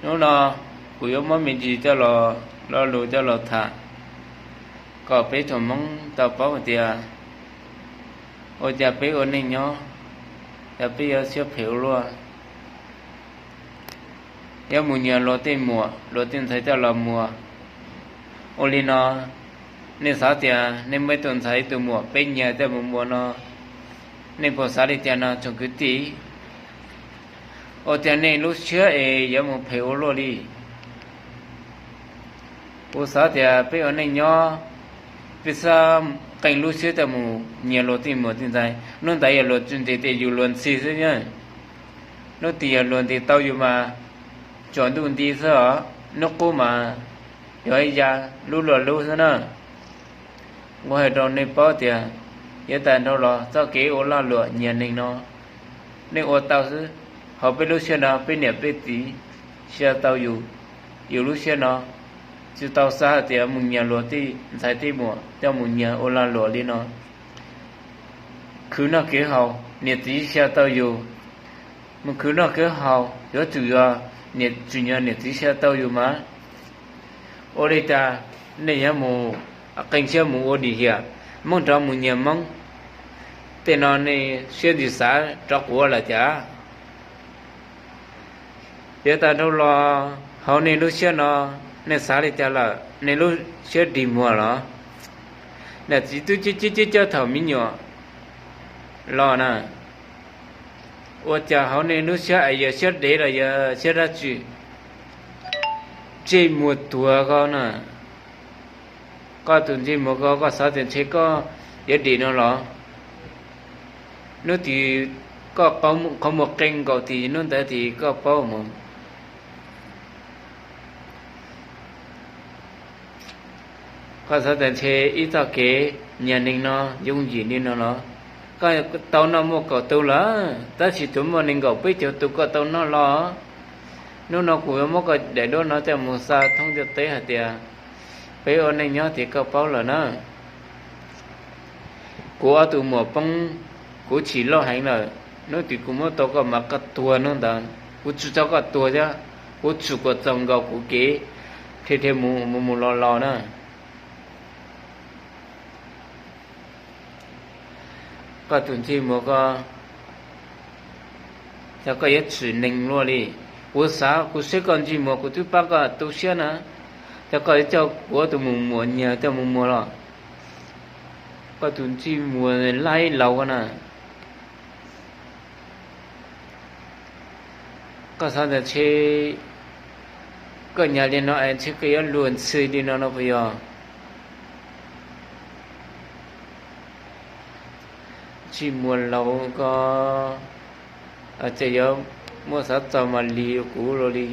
Hnub no kuv yuav muab me ntsis coj los, lo lus coj los tham, kom peb tsoom Hmoob tau paub hais tias ua cas peb ua neej nyob, cas peb yuav siab phem ua luaj, yuav mus nyiag luag tej muam luag tej ntxhais coj los muag. Ua li no, nej xav tias nej muaj ib tug ntxhais ib tug muam peb nyiag coj mus muag no, nej puas xav li cas no tsoom kwv tij? Ua cas nej lub siab es yuav mus phem ua luaj li? Kuv xav tias peb ua neej nyob, peb txhob qee lub siab coj mus nyiag luag tej muam tej ntxhais. Hnub ntawd yog luag tsis ntes ces yus luag ntxhi xwb na. Hnub twg yog luag ntes tau yus mas tsaus ntuj nti xwb os, hnub qub mas yog ib ya lub luag lub xwb na. Kuv hais rau nej paub tias yav tas dhau los txoj kev ua lag luam nyiag neeg no nej ua tau xwb. Hauv peb lub siab no peb niam peb txiv xyaw tau yus, yus lub siab no tsis tau xav hais tias mus nyiag luag tej ntxhais tej muam coj mus nyiag ua lag luam li no. Khwv noj khwv haus niam txiv xyaw tau yus, mus khwv noj khwv haus yuav tsum yog niam, tsim nyog niam txiv xyaw tau yus mas. Ua li cas nej yuav mus qee siab mus ua dim hiam, Hmoob rov mus nyiag Hmoob? Tej no nej siab ntxim xav rov quav lawm cas? Yav tas dhau los hauv nej lub siab no nej xav li cas lawm? Nej lub siab dig muag los? Niam txiv twb cib cib cib coj thaum me nyuam los na. Ua cas hauv nej lub siab es yog siab dev los yog siab dab tsi? Ntsej muag tuag koj na. Koj tus ntsej muag ko, koj xav tias ntshe koj yuav dim no los? Hnub twg koj qhov muag qe nkaus tim hnub ntawd tim koj paub mus. Koj xav tias ntshe ib txoj kev nyiag neeg no yooj yim li no los? Koj tau noj muaj kaum tus lawm, tab sis tsuas muaj nees nkaum peb caug tus koj tau noj los. Hnub no kuv yuav muab koj daim duab no coj mus xa thoob ntiaj teb hais tias peb ua neej nyob tias koj paub lawm na. Kuv ob tug muam poob, kuv chim loj heev lawm. Hnub twg kuv muab tau koj mas koj tuag hnub ntawd. Kuv tsis txhob koj tuag thiab, kuv tshum kom txaus nkaus kuv kev dhia dhia mus mus los los na. Koj tus ntsej muag ko, cas koj yuav tshwm neeg luaj li? Kuv xav, kuv saib koj ntsej muag kuv twb pab koj tu siab na. Cas koj yuav coj kuv tus mus muam nyiag coj mus muag los? Koj tus ntsej muag laib laus ko na. Koj xav tias ntshe koj nyiag li no es ntshe koj yuav luag ntxhi li no no puas yog? Ntsej muag laus ko, ces yuav muab xav txog mas lig kuv luaj li.